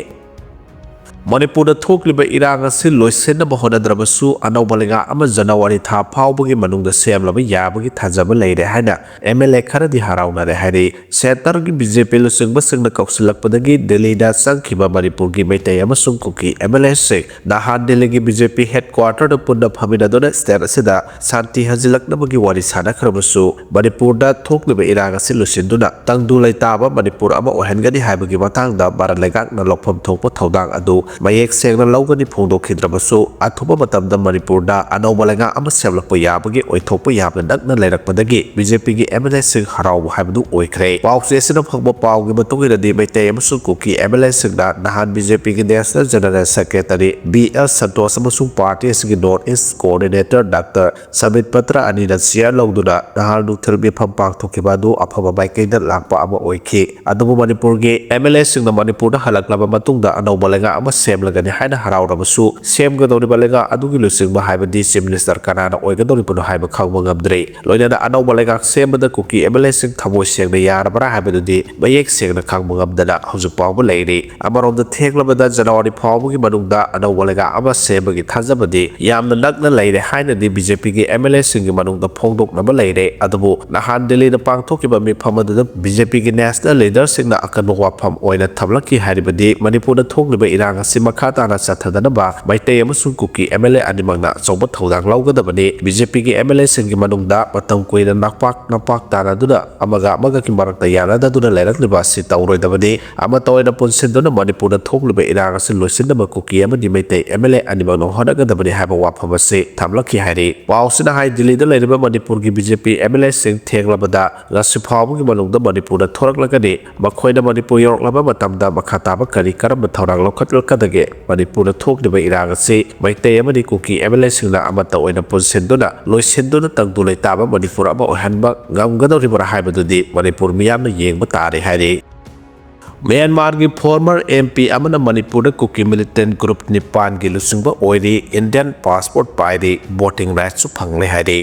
ꯃꯅꯤꯄꯨꯔꯗ ꯊꯣꯛꯂꯤꯕ ꯏꯔꯥꯡ ꯑꯁꯤ ꯂꯣꯏꯁꯤꯟꯅꯕ ꯍꯣꯠꯅꯗ꯭ꯔꯕꯁꯨ ꯑꯅꯧꯕ ꯂꯩꯉꯥꯛ ꯑꯃ ꯖꯅꯋꯥꯔꯤ ꯊꯥ ꯐꯥꯎꯕꯒꯤ ꯃꯅꯨꯡꯗ ꯁꯦꯝꯂꯕ ꯌꯥꯕꯒꯤ ꯊꯥꯖꯕ ꯂꯩꯔꯦ ꯍꯥꯏꯅ ꯑꯦꯝ ꯑꯦꯜ ꯑꯦ ꯈꯔꯗꯤ ꯍꯔꯥꯎꯅꯔꯦ ꯍꯥꯏꯔꯤ꯫ ꯁꯦꯟꯇꯔꯒꯤ ꯕꯤ ꯖꯦ ꯄꯤ ꯂꯨꯆꯤꯡꯕꯁꯤꯡꯅ ꯀꯧꯁꯤꯜꯂꯛꯄꯗꯒꯤ ꯗꯤꯜꯂꯤꯗ ꯆꯪꯈꯤꯕ ꯃꯅꯤꯄꯨꯔꯒꯤ ꯃꯩꯇꯩ ꯑꯃꯁꯨꯡ ꯀꯨꯀꯤ ꯑꯦꯝ ꯑꯦꯜ ꯑꯦꯁꯤꯡ ꯅꯍꯥꯟ ꯗꯤꯜꯂꯤꯒꯤ ꯕꯤ ꯖꯦ ꯄꯤ ꯍꯦꯗꯀ꯭ꯋꯥꯇꯔꯗ ꯄꯨꯟꯅ ꯐꯝꯃꯤꯟꯅꯗꯨꯅ ꯁ꯭ꯇꯦꯠ ꯑꯁꯤꯗ ꯁꯥꯟꯇꯤ ꯍꯟꯖꯤꯜꯂꯛꯅꯕꯒꯤ ꯋꯥꯔꯤ ꯁꯥꯟꯅꯈ꯭ꯔꯕꯁꯨ, ꯃꯅꯤꯄꯨꯔꯗ ꯊꯣꯛꯂꯤꯕ ꯏꯔꯥꯡ ꯑꯁꯤ ꯂꯣꯏꯁꯤꯟꯗꯨꯅ ꯇꯪꯗꯨ ꯂꯩꯇꯥꯕ ꯃꯅꯤꯄꯨꯔ ꯑꯃ ꯑꯣꯏꯍꯟꯒꯅꯤ ꯍꯥꯏꯕꯒꯤ ꯃꯇꯥꯡꯗ ꯚꯥꯔꯠ ꯂꯩꯉꯥꯛꯅ ꯂꯧꯐꯝ ꯊꯣꯛꯄ ꯊꯧꯗꯥꯡ ꯑꯗꯨ ꯃꯌꯦꯛ ꯁꯦꯡꯅ ꯂꯧꯒꯅꯤ ꯐꯣꯡꯗꯣꯛꯈꯤꯗ꯭ꯔꯕꯁꯨ, ꯑꯊꯨꯕ ꯃꯇꯝꯗ ꯃꯅꯤꯄꯨꯔꯗ ꯑꯅꯧꯕ ꯂꯩꯉꯥꯛ ꯑꯃ ꯁꯦꯝꯂꯛꯄ ꯌꯥꯕꯒꯤ ꯑꯣꯏꯊꯣꯛꯄ ꯌꯥꯝꯅ ꯅꯛꯅ ꯂꯩꯔꯛꯄꯗꯒꯤ ꯕꯤ ꯖꯦ ꯄꯤꯒꯤ ꯑꯦꯝ ꯑꯦꯜ ꯑꯦꯁꯤꯡ ꯍꯔꯥꯎꯕ ꯍꯥꯏꯕꯗꯨ ꯑꯣꯏꯈ꯭ꯔꯦ꯫ ꯄꯥꯎꯆꯦ ꯑꯁꯤꯅ ꯐꯪꯕ ꯄꯥꯎꯒꯤ ꯃꯇꯨꯡ ꯏꯟꯅꯗꯤ, ꯃꯩꯇꯩ ꯑꯃꯁꯨꯡ ꯀꯨꯀꯤ ꯑꯦꯝ ꯑꯦꯜ ꯑꯦꯁꯤꯡꯅ ꯅꯍꯥꯟ ꯕꯤ ꯖꯦ ꯄꯤꯒꯤ national general secretary B L Santosh ꯑꯃꯁꯨꯡ ꯄꯥꯔꯇꯤ ꯑꯁꯤꯒꯤ north east coordinator doctor Sambit Patra ꯑꯅꯤꯅ ꯆꯤꯌꯔ ꯂꯧꯗꯨꯅ ꯅꯍꯥꯟ ꯅꯨꯡꯊꯤꯜ ꯃꯤꯐꯝ ꯄꯥꯡꯊꯣꯛꯈꯤꯕ ꯑꯗꯨ ꯑꯐꯕ ꯃꯥꯏꯀꯩꯗ ꯂꯥꯛꯄ ꯑꯃ ꯑꯣꯏꯈꯤ꯫ ꯑꯗꯨꯕꯨ ꯃꯅꯤꯄꯨꯔꯒꯤ ꯑꯦꯝ ꯑꯦꯜ ꯑꯦꯁꯤꯡꯅ ꯃꯅꯤꯄꯨꯔꯗ ꯍꯜꯂꯛꯂꯕ ꯃꯇꯨꯡꯗ ꯑꯅꯧꯕ ꯂꯩꯉꯥꯛ ꯑꯃ ꯁꯦꯝꯂꯒꯅꯤ ꯍꯥꯏꯅ ꯍꯔꯥꯎꯔꯕꯁꯨ, ꯁꯦꯝꯒꯗꯧꯔꯤꯕ ꯂꯩꯉꯥꯛ ꯑꯗꯨꯒꯤ ꯂꯨꯆꯤꯡꯕ ꯍꯥꯏꯕꯗꯤ ꯆꯤꯐ ꯃꯤꯅꯤꯁꯇꯔ ꯀꯅꯥꯅ ꯑꯣꯏꯒꯗꯧꯔꯤꯕꯅꯣ ꯍꯥꯏꯕ ꯈꯪꯕ ꯉꯝꯗ꯭ꯔꯤ꯫ ꯂꯣꯏꯅꯅ ꯑꯅꯧꯕ ꯂꯩꯉꯥꯛ ꯁꯦꯝꯕꯗ ꯀꯨꯀꯤ ꯑꯦꯝ ꯑꯦꯜ ꯑꯦꯁꯤꯡ ꯊꯃꯣꯏ ꯁꯦꯡꯅ ꯌꯥꯔꯕ꯭ꯔꯥ ꯍꯥꯏꯕꯗꯨꯗꯤ ꯃꯌꯦꯛ ꯁꯦꯡꯅ ꯈꯪꯕ ꯉꯝꯗꯅ ꯍꯧꯖꯤꯛ ꯐꯥꯎꯕ ꯂꯩꯔꯤ꯫ ꯑꯃꯔꯣꯝꯗ ꯊꯦꯡꯂꯕꯗ ꯖꯅꯋꯥꯔꯤ ꯐꯥꯎꯕꯒꯤ ꯃꯅꯨꯡꯗ ꯑꯅꯧꯕ ꯂꯩꯉꯥꯛ ꯑꯃ ꯁꯦꯝꯕꯒꯤ ꯊꯥꯖꯕꯗꯤ ꯌꯥꯝꯅ ꯅꯛꯅ ꯂꯩꯔꯦ ꯍꯥꯏꯅꯗꯤ ꯕꯤ ꯖꯦ ꯄꯤꯒꯤ ꯑꯦꯝ ꯑꯦꯜ ꯑꯦꯁꯤꯡꯒꯤ ꯃꯅꯨꯡꯗ ꯐꯣꯡꯗꯣꯛꯅꯕ ꯂꯩꯔꯦ꯫ ꯑꯗꯨꯕꯨ ꯅꯍꯥꯟ ꯗꯤꯜꯂꯤꯗ ꯄꯥꯡꯊꯣꯛꯈꯤꯕ ꯃꯤꯐꯝ ꯑꯗꯨꯗ ꯕꯤ ꯖꯦ ꯄꯤꯒꯤ ꯅꯦꯁꯅꯦꯜ ꯂꯤꯗꯔꯁꯤꯡꯅ ꯑꯀꯟꯕ ꯋꯥꯐꯝ ꯑꯣꯏꯅ ꯊꯝꯂꯛꯈꯤ ꯍꯥꯏꯔꯤꯕꯗꯤ ꯃꯅꯤꯄꯨꯔꯗ ꯊꯣꯛꯂꯤꯕ ꯏꯔꯥꯡ ꯑꯁꯤ ꯃꯈꯥ ꯇꯥꯅ ꯆꯠꯊꯗꯅꯕ ꯃꯩꯇꯩ ꯑꯃꯁꯨꯡ ꯀꯨꯀꯤ ꯑꯦꯝ ꯑꯦꯜ ꯑꯦ ꯑꯅꯤꯃꯛꯅ ꯑꯆꯧꯕ ꯊꯧꯗꯥꯡ ꯂꯧꯒꯗꯕꯅꯤ꯫ ꯕꯤ ꯖꯦ ꯄꯤꯒꯤ ꯑꯦꯝ ꯑꯦꯜ ꯑꯦꯁꯤꯡꯒꯤ ꯃꯅꯨꯡꯗ ꯃꯇꯝ ꯀꯨꯏꯅ ꯅꯄꯥꯛ ꯅꯄꯥꯛ ꯇꯥꯅꯗꯨꯅ ꯑꯃꯒ ꯑꯃꯒꯒꯤ ꯃꯔꯛꯇ ꯌꯥꯅꯗꯗꯨꯅ ꯂꯩꯔꯛꯂꯤꯕ ꯑꯁꯤ ꯇꯧꯔꯣꯏꯗꯕꯅꯤ꯫ ꯑꯃꯠꯇ ꯑꯣꯏꯅ ꯄꯨꯟꯁꯤꯟꯗꯨꯅ ꯃꯅꯤꯄꯨꯔꯗ ꯊꯣꯛꯂꯤꯕ ꯏꯔꯥꯡ ꯑꯁꯤ ꯂꯣꯏꯁꯤꯟꯅꯕ ꯀꯨꯀꯤ ꯑꯃꯗꯤ ꯃꯩꯇꯩ ꯑꯦꯝ ꯑꯦꯜ ꯑꯦ ꯑꯅꯤꯃꯛꯅ ꯍꯣꯠꯅꯒꯗꯕꯅꯤ ꯍꯥꯏꯕ ꯋꯥꯐꯝ ꯑꯁꯤ ꯊꯝꯂꯛꯈꯤ ꯍꯥꯏꯔꯤ꯫ ꯄꯥꯎꯁꯤꯅ ꯍꯥꯏ, ꯗꯤꯜꯂꯤꯗ ꯂꯩꯔꯤꯕ ꯃꯅꯤꯄꯨꯔꯒꯤ B J P M L ꯑꯦꯁꯤꯡ ꯊꯦꯡꯂꯕꯗ ꯉꯁꯤ ꯐꯥꯎꯕꯒꯤ ꯃꯅꯨꯡꯗ ꯃꯅꯤꯄꯨꯔꯗ ꯊꯣꯔꯛꯂꯒꯅꯤ꯫ ꯃꯈꯣꯏꯅ ꯃꯅꯤꯄꯨꯔ ꯌꯧꯔꯛꯂꯕ ꯃꯇꯝꯗ ꯃꯈꯥ ꯇꯥꯕ ꯀꯔꯤ ꯀꯔꯝꯕ ꯊꯧꯔꯥꯡ ꯂꯧꯈꯠꯂꯛꯀꯗꯒꯦ? ꯃꯅꯤꯄꯨꯔꯗ ꯊꯣꯛꯂꯤꯕ ꯏꯔꯥꯡ ꯑꯁꯤ ꯃꯩꯇꯩ ꯑꯃꯗꯤ ꯀꯨꯀꯤ ꯑꯦꯝ ꯑꯦꯜ ꯑꯦꯁꯤꯡꯅ ꯑꯃꯠꯇ ꯑꯣꯏꯅ ꯄꯨꯟꯁꯤꯟꯗꯨꯅ ꯂꯣꯏꯁꯤꯟꯗꯨꯅ ꯇꯪꯗꯨ ꯂꯩꯇꯥꯕ ꯃꯅꯤꯄꯨꯔ ꯑꯃ ꯑꯣꯏꯍꯟꯕ ꯉꯝꯒꯗꯧꯔꯤꯕ꯭ꯔꯥ ꯍꯥꯏꯕꯗꯨꯗꯤ ꯃꯅꯤꯄꯨꯔ ꯃꯤꯌꯥꯝꯅ ꯌꯦꯡꯕ ꯇꯥꯔꯦ ꯍꯥꯏꯔꯤ꯫ ꯃ꯭ꯌꯥꯟꯃꯥꯔꯒꯤ ꯐꯣꯔꯃꯔ ꯑꯦꯝ ꯄꯤ ꯑꯃꯅ ꯃꯅꯤꯄꯨꯔꯗ ꯀꯨꯀꯤ ꯃꯤꯂꯤꯇꯦꯟ ꯒ꯭ꯔꯨꯞ ꯅꯤꯄꯥꯟꯒꯤ ꯂꯨꯆꯤꯡꯕ ꯑꯣꯏꯔꯤ, ꯏꯟꯗꯤꯌꯟ ꯄꯥꯁꯄꯣꯔꯠ ꯄꯥꯏꯔꯤ, ꯚꯣꯇꯤꯡ ꯔꯥꯏꯠꯁꯨ ꯐꯪꯂꯦ ꯍꯥꯏꯔꯤ꯫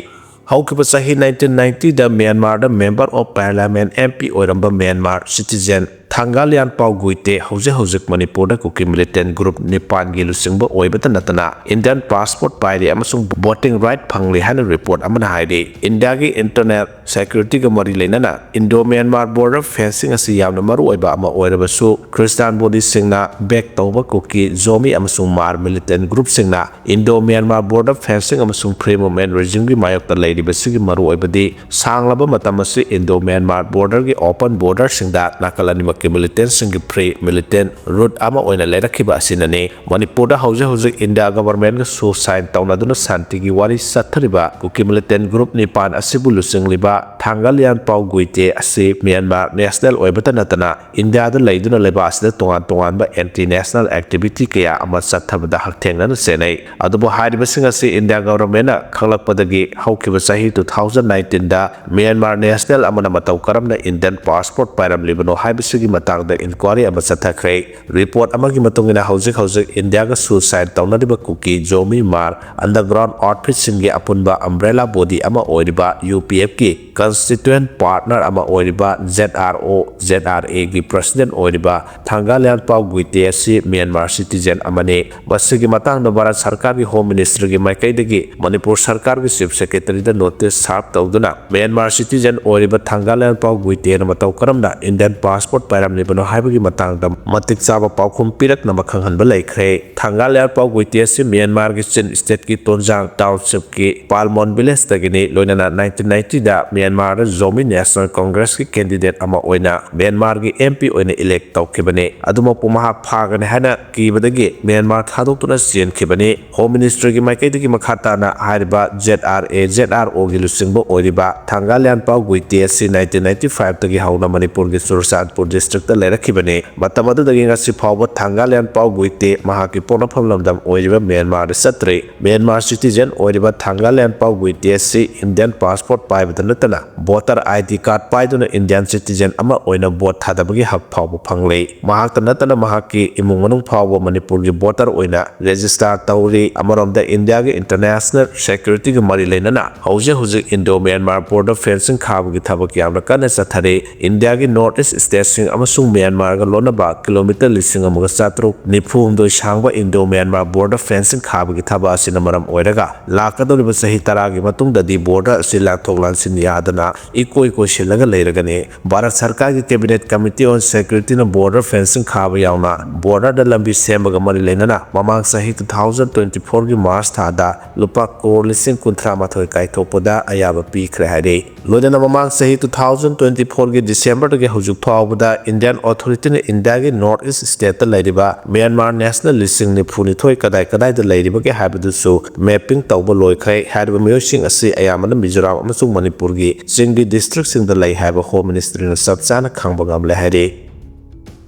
ꯍꯧꯈꯤꯕ ꯆꯍꯤ ꯅꯥꯏꯟꯇꯤꯟ ꯅꯥꯏꯟꯇꯤꯗ ꯃ꯭ꯌꯥꯟꯃꯥꯔꯗ Member of Parliament, M P, ꯑꯣꯏꯔꯝꯕ ꯃ꯭ꯌꯥꯟꯃꯥꯔ ꯁꯤꯇꯤꯖꯦꯟ ꯊꯥꯡꯒꯥꯂꯤꯌꯥꯟꯄꯥꯎ ꯒꯨꯏꯇꯦ ꯍꯧꯖꯤꯛ ꯍꯧꯖꯤꯛ ꯃꯅꯤꯄꯨꯔꯗ ꯀꯨꯀꯤ militant group ꯅꯤꯄꯥꯟꯒꯤ ꯂꯨꯆꯤꯡꯕ ꯑꯣꯏꯕꯇ ꯅꯠꯇꯅ Indian passport ꯄꯥꯏꯔꯤ ꯑꯃꯁꯨꯡ voting right ꯐꯪꯂꯤ ꯍꯥꯏꯅ report ꯑꯃꯅ ꯍꯥꯏꯔꯤ꯫ ꯏꯟꯗꯤꯌꯥꯒꯤ internal security ꯒ ꯃꯔꯤ ꯂꯩꯅꯅ Indo-Myanmar border fencing ꯑꯁꯤ ꯌꯥꯝꯅ ꯃꯔꯨꯑꯣꯏꯕ ꯑꯃ ꯑꯣꯏꯔꯕꯁꯨ, ꯈ꯭ꯔꯤꯁꯇꯥꯟ ꯕꯣꯗꯤꯁꯤꯡꯅ back ꯇꯧꯕ ꯀꯨꯀꯤ, ꯖꯣꯃꯤ ꯑꯃꯁꯨꯡ ꯃꯥꯔ militant group ꯁꯤꯡꯅ Indo-Myanmar border fencing ꯑꯃꯁꯨꯡ free movement regime ꯒꯤ ꯃꯥꯌꯣꯛꯇ ꯂꯩꯔꯤꯕꯁꯤꯒꯤ ꯃꯔꯨꯑꯣꯏꯕꯗꯤ, ꯁꯥꯡꯂꯕ ꯃꯇꯝ ꯑꯁꯤ Indo-Myanmar border ꯒꯤ open border ꯁꯤꯡꯗ ꯅꯥꯀꯜ ꯑꯅꯤꯃꯛꯀꯤ militant ꯁꯤꯡꯒꯤ free militant route ꯑꯃ ꯑꯣꯏꯅ ꯂꯩꯔꯛꯈꯤꯕ ꯑꯁꯤꯅꯅꯤ꯫ ꯃꯅꯤꯄꯨꯔꯗ ꯍꯧꯖꯤꯛ ꯍꯧꯖꯤꯛ ꯏꯟꯗꯤꯌꯥ government ꯒ ꯁꯨꯁꯥꯏꯟ ꯇꯧꯅꯗꯨꯅ ꯁꯥꯟꯇꯤꯒꯤ ꯋꯥꯔꯤ ꯆꯠꯊꯔꯤꯕ ꯀꯨꯀꯤ militant group ꯅꯤꯄꯥꯟ ꯑꯁꯤꯕꯨ ꯂꯨꯆꯤꯡꯂꯤꯕ ꯊꯥꯡꯒꯥꯂꯤꯌꯥꯟꯄꯥꯎ ꯒꯨꯏꯇꯦ ꯑꯁꯤ ꯃ꯭ꯌꯥꯟꯃꯥꯔ national ꯑꯣꯏꯕꯇ ꯅꯠꯇꯅ ꯏꯟꯗꯤꯌꯥꯗ ꯂꯩꯗꯨꯅ ꯂꯩꯕꯥꯛ ꯑꯁꯤꯗ ꯇꯣꯉꯥꯟ ꯇꯣꯉꯥꯟꯕ anti national activity ꯀꯌꯥ ꯑꯃ ꯆꯠꯊꯕꯗ ꯍꯛꯊꯦꯡꯅꯅ ꯆꯦꯟꯅꯩ꯫ ꯑꯗꯨꯕꯨ ꯍꯥꯏꯔꯤꯕꯁꯤꯡ ꯑꯁꯤ ꯏꯟꯗꯤꯌꯥ government ꯅ ꯈꯪꯂꯛꯄꯗꯒꯤ ꯍꯧꯈꯤꯕ ꯆꯍꯤ two thousand nineteen ꯗ ꯃ꯭ꯌꯥꯟꯃꯥꯔ national ꯑꯃꯅ ꯃꯇꯧ ꯀꯔꯝꯅ Indian passport ꯄꯥꯏꯔꯝꯂꯤꯕꯅꯣ ꯍꯥꯏꯕꯁꯤꯒꯤ ꯃꯇꯥꯡꯗ inquiry ꯑꯃ ꯆꯠꯊꯈ꯭ꯔꯦ꯫ Report ꯑꯃꯒꯤ ꯃꯇꯨꯡ ꯏꯟꯅ ꯍꯧꯖꯤꯛ ꯍꯧꯖꯤꯛ ꯏꯟꯗꯤꯌꯥꯒ suicide ꯇꯧꯅꯔꯤꯕ ꯀꯨꯀꯤ, ꯖꯣꯃꯤ, ꯃꯥꯔ underground outfit ꯁꯤꯡꯒꯤ ꯑꯄꯨꯟꯕ umbrella body ꯑꯃ ꯑꯣꯏꯔꯤꯕ U P F ꯀꯤ constituent partner ꯑꯃ ꯑꯣꯏꯔꯤꯕ Z R O, Z R A ꯒꯤ president ꯑꯣꯏꯔꯤꯕ ꯊꯥꯡꯒꯥꯂꯤꯌꯥꯟꯄꯥꯎ ꯒꯨꯏꯇꯦ ꯑꯁꯤ ꯃ꯭ꯌꯥꯟꯃꯥꯔ citizen ꯑꯃꯅꯤ꯫ ꯃꯁꯤꯒꯤ ꯃꯇꯥꯡꯗ ꯚꯥꯔꯠ ꯁꯔꯀꯥꯔꯒꯤ Home Ministry ꯒꯤ ꯃꯥꯏꯀꯩꯗꯒꯤ ꯃꯅꯤꯄꯨꯔ ꯁꯔꯀꯥꯔꯒꯤ Chief Secretary ꯗ notice serve ꯇꯧꯗꯨꯅ ꯃ꯭ꯌꯥꯟꯃꯥꯔ citizen ꯑꯣꯏꯔꯤꯕ ꯊꯥꯡꯒꯥꯂꯤꯌꯥꯟꯄꯥꯎ ꯒꯨꯏꯇꯦꯅ ꯃꯇꯧ ꯀꯔꯝꯅ Indian passport ꯄꯥꯏꯔꯝꯂꯤꯕꯅꯣ ꯍꯥꯏꯕꯒꯤ ꯃꯇꯥꯡꯗ ꯃꯇꯤꯛ ꯆꯥꯕ ꯄꯥꯎꯈꯨꯝ ꯄꯤꯔꯛꯅꯕ ꯈꯪꯍꯟꯕ ꯂꯩꯈ꯭ꯔꯦ꯫ ꯊꯥꯡꯒꯥꯂꯤꯌꯥꯟꯄꯥꯎ ꯒꯨꯏꯇꯦ ꯑꯁꯤ ꯃ꯭ꯌꯥꯟꯃꯥꯔꯒꯤ ꯆꯤꯟ state ꯀꯤ ꯇꯣꯟꯖꯥꯡ township ꯀꯤ ꯄꯥꯜꯃꯣꯟ village ꯇꯒꯤꯅꯤ꯫ ꯂꯣꯏꯅꯅ nineteen ninety ꯗ ꯃ꯭ꯌꯥꯟꯃꯥꯔꯗ ꯖꯣꯃꯤ National Congress ꯀꯤ candidate ꯑꯃ ꯑꯣꯏꯅ ꯃ꯭ꯌꯥꯟꯃꯥꯔꯒꯤ M P ꯑꯣꯏꯅ elect ꯇꯧꯈꯤꯕꯅꯤ꯫ ꯑꯗꯨꯃꯛꯄꯨ ꯃꯍꯥꯛ ꯐꯥꯒꯅꯤ ꯍꯥꯏꯅ ꯀꯤꯕꯗꯒꯤ ꯃ꯭ꯌꯥꯟꯃꯥꯔ ꯊꯥꯗꯣꯛꯇꯨꯅ ꯆꯦꯟꯈꯤꯕꯅꯤ꯫ Home Ministry ꯒꯤ ꯃꯥꯏꯀꯩꯗꯒꯤ ꯃꯈꯥ ꯇꯥꯅ ꯍꯥꯏꯔꯤꯕ Z R A, Z R O ꯒꯤ ꯂꯨꯆꯤꯡꯕ ꯑꯣꯏꯔꯤꯕ ꯊꯥꯡꯒꯥꯂꯤꯌꯥꯟꯄꯥꯎ ꯒꯨꯏꯇꯦ ꯑꯁꯤ nineteen ninety five ꯇꯒꯤ ꯍꯧꯅ ꯃꯅꯤꯄꯨꯔꯒꯤ ꯆꯨꯔꯆꯥꯟꯄꯨꯔ district ꯇ ꯂꯩꯔꯛꯈꯤꯕꯅꯤ꯫ ꯃꯇꯝ ꯑꯗꯨꯗꯒꯤ ꯉꯁꯤ ꯐꯥꯎꯕ ꯊꯥꯡꯒꯥꯂꯤꯌꯥꯟꯄꯥꯎ ꯒꯨꯏꯇꯦ ꯃꯍꯥꯛꯀꯤ ꯄꯣꯛꯅꯐꯝ ꯂꯝꯗꯝ ꯑꯣꯏꯔꯤꯕ ꯃ꯭ꯌꯥꯟꯃꯥꯔꯗ ꯆꯠꯇ꯭ꯔꯤ꯫ ꯃ꯭ꯌꯥꯟꯃꯥꯔ citizen ꯑꯣꯏꯔꯤꯕ ꯊꯥꯡꯒꯥꯂꯤꯌꯥꯟꯄꯥꯎ ꯒꯨꯏꯇꯦ ꯑꯁꯤ Indian passport ꯄꯥꯏꯕꯗ ꯅꯠꯇꯅ voter I D card ꯄꯥꯏꯗꯨꯅ Indian citizen ꯑꯃ ꯑꯣꯏꯅ vote ꯊꯥꯗꯕꯒꯤ ꯍꯛ ꯐꯥꯎꯕ ꯐꯪꯂꯦ꯫ ꯃꯍꯥꯛꯇ ꯅꯠꯇꯅ ꯃꯍꯥꯛꯀꯤ ꯏꯃꯨꯡ ꯃꯅꯨꯡ ꯐꯥꯎꯕ ꯃꯅꯤꯄꯨꯔꯒꯤ voter ꯑꯣꯏꯅ register ꯇꯧꯔꯤ꯫ ꯑꯃꯔꯣꯝꯗ ꯏꯟꯗꯤꯌꯥꯒꯤ international security ꯒ ꯃꯔꯤ ꯂꯩꯅꯅ ꯍꯧꯖꯤꯛ ꯍꯧꯖꯤꯛ Indo-Myanmar border fencing ꯈꯥꯕꯒꯤ ꯊꯕꯛ ꯌꯥꯝꯅ ꯀꯟꯅ ꯆꯠꯊꯔꯤ꯫ ꯏꯟꯗꯤꯌꯥꯒꯤ North East state ꯁꯤꯡ ꯑꯃꯁꯨꯡ ꯃ꯭ꯌꯥꯟꯃꯥꯔꯒ ꯂꯣꯟꯅꯕ ꯀꯤꯂꯣꯃꯤꯇꯔ ꯂꯤꯁꯤꯡ ꯑꯃꯒ ꯆꯥꯇꯔꯨꯛ ꯅꯤꯐꯨ ꯍꯨꯝꯗꯣꯏ ꯁꯥꯡꯕ ꯏꯟꯗꯣ ꯃ꯭ꯌꯥꯟꯃꯥꯔ ꯕꯣꯔꯗꯔ ꯐꯦꯟꯁꯤꯡ ꯈꯥꯕꯒꯤ ꯊꯕꯛ ꯑꯁꯤꯅ ꯃꯔꯝ ꯑꯣꯏꯔꯒ ꯂꯥꯛꯀꯗꯧꯔꯤꯕ ꯆꯍꯤ ꯇꯔꯥꯒꯤ ꯃꯇꯨꯡꯗꯗꯤ ꯕꯣꯔꯗꯔ ꯑꯁꯤ ꯂꯥꯟꯊꯣꯛ ꯂꯥꯟꯁꯤꯟ ꯌꯥꯗꯅ ꯏꯀꯣꯏ ꯀꯣꯏꯁꯤꯜꯂꯒ ꯂꯩꯔꯒꯅꯤ꯫ ꯚꯥꯔꯠ ꯁꯔꯀꯥꯔꯒꯤ Cabinet Committee on Security ꯅ ꯕꯣꯔꯗꯔ ꯐꯦꯟꯁꯤꯡ ꯈꯥꯕ ꯌꯥꯎꯅ ꯕꯣꯔꯗꯔꯗ ꯂꯝꯕꯤ ꯁꯦꯝꯕꯒ ꯃꯔꯤ ꯂꯩꯅꯅ ꯃꯃꯥꯡ ꯆꯍꯤ two thousand twenty four ꯒꯤ ꯃꯥꯔꯆ ꯊꯥꯗ ꯂꯨꯄꯥ ꯀ꯭ꯔꯣꯔ ꯂꯤꯁꯤꯡ ꯀꯨꯟꯊ꯭ꯔꯥ ꯃꯥꯊꯣꯏ ꯀꯥꯏꯊꯣꯛꯄꯗ ꯑꯌꯥꯕ ꯄꯤꯈ꯭ꯔꯦ ꯍꯥꯏꯔꯤ꯫ ꯂꯣꯏꯅꯅ ꯃꯃꯥꯡ ꯆꯍꯤ two thousand twenty four ꯒꯤ ꯗꯤꯁꯦꯝꯕꯔꯗꯒꯤ ꯍꯧꯖꯤꯛ ꯐꯥꯎꯕꯗ Indian Authority ꯅ ꯏꯟꯗꯤꯌꯥꯒꯤ North East State ꯇ ꯂꯩꯔꯤꯕ ꯃ꯭ꯌꯥꯟꯃꯥꯔ National ꯂꯤꯁꯤꯡ ꯅꯤꯐꯨ ꯅꯤꯊꯣꯏ ꯀꯗꯥꯏ ꯀꯗꯥꯏꯗ ꯂꯩꯔꯤꯕꯒꯦ ꯍꯥꯏꯕꯗꯨꯁꯨ mapping ꯇꯧꯕ ꯂꯣꯏꯈ꯭ꯔꯦ꯫ ꯍꯥꯏꯔꯤꯕ ꯃꯤꯑꯣꯏꯁꯤꯡ ꯑꯁꯤ ꯑꯌꯥꯝꯕꯅ ꯃꯤꯖꯣꯔꯥꯝ ꯑꯃꯁꯨꯡ ꯃꯅꯤꯄꯨꯔꯒꯤ ꯆꯤꯡꯒꯤ district ꯁꯤꯡꯗ ꯂꯩ ꯍꯥꯏꯕ Home Ministry ꯅ ꯆꯞ ꯆꯥꯅ ꯈꯪꯕ ꯉꯝꯂꯦ ꯍꯥꯏꯔꯤ꯫